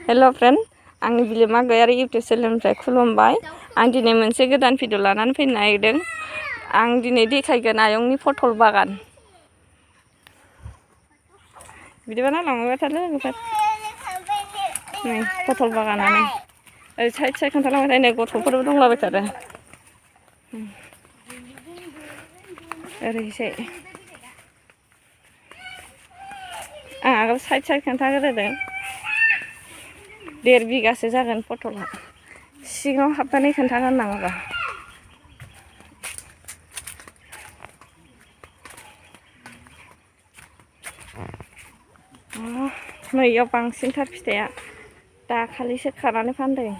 हेल' friend आंनि बिलोमा गयारि YouTube चेनेलनिफ्राय खुलुमबाय आं दिनै मोनसे गोदान भिडिअ लानानै फैनो नागिरदों आं दिनै देखायगोन आयंनि पटल बागान बिदिबा नायलांबाय थादो लोगोफोर नै पटल बागानानो ओरै साइड साइड खोन्थालांबाय थायो नै गथ'फोरबो दंलाबायथारो ओरैजाय आं आगोल साइड साइड खोन्थाग्रोदों 1.5 बिगासो जागोन पटला सिगाङाव हाबनानै खोन्थागोन नामाबा नैयाव बांसिनथार फिथाइया दाखालिसो खानानै फानदों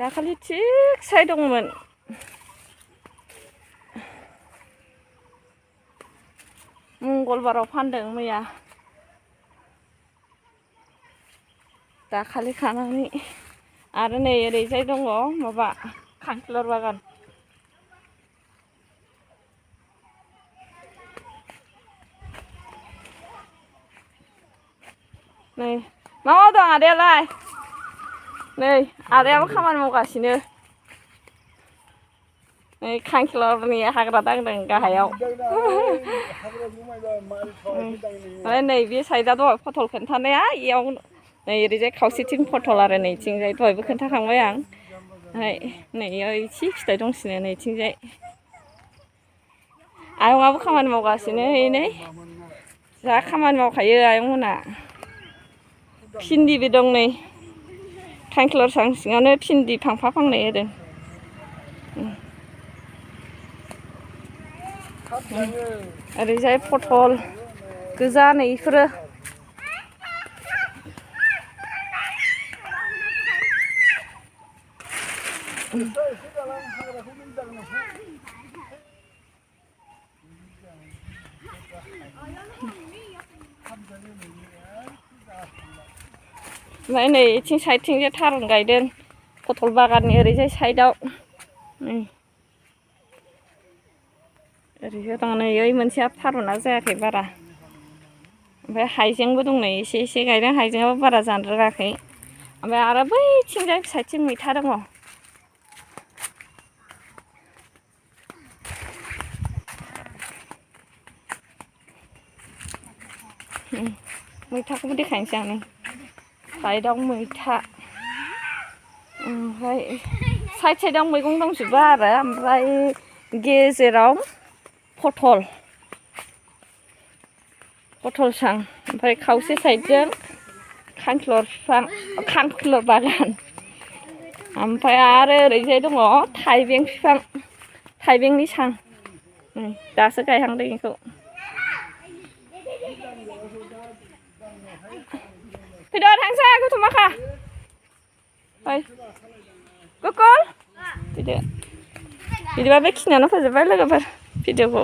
दाखालि थिगसाय दंमोन मंगलबाराव फानदों मैया दाखालि खानानै आरो नै ओरैजाय दङ माबा खांखिलर बागान नै मा मावदों आदायालाय नै आदायाबो खामानि मावगासिनो नै खांखिलरनि हाग्रा दांदों गाहायाव ओमफ्राय नै बे साइडआ दहाय पटल खोन्थानाया इयाव नै ओरैजाय खावसेथिं पटल आरो नैथिंजाय दहायबो खोन्थाखांबाय आं ओमफ्राय नै इयाव एसे फिथाइ दंसिनो नैथिंजाय आयंआबो खामानि मावगासिनो नै जा खामानि मावखायो आयंमोना भिन्दिबो दं नै खांखिलर सां सिङावनो भिन्दि फांफा फांनै होदों ओरैजाय पटल गोजा नै इफोरो ओमफ्राय नै इथिं साइडथिंजाय थारुन गायदों पटल बागाननि ओरैजाय साइडआव ओरैजाय दं नै ओइ मोनसेया थारुना जायाखै बारा ओमफ्राय हाइजेंबो दं नै एसे एसे गायदों हाइजेंआबो बारा जानो रोङाखै ओमफ्राय आरो बैथिंजाय साइडथिं मैथा दङ मैथाखौबो देखायनोसै आं नै साइडआव मैथा ओमफ्राय साइड साइडआव मैगं दंजोबो आरो ओमफ्राय गेजेराव पटल सां ओमफ्राय खावसे साइडजों खांखिलर बिफां खांखिलर बागान ओमफ्राय आरो ओरैजाय दङ थाइबें बिफां थाइबेंनि सां दासो गायहांदों बेखौ फैदो थांसै गथ' माखा फै गुकुल फैदो बिदिबा बेखिनियावनो फोजोबबाय लोगोफोर भिडिअखौ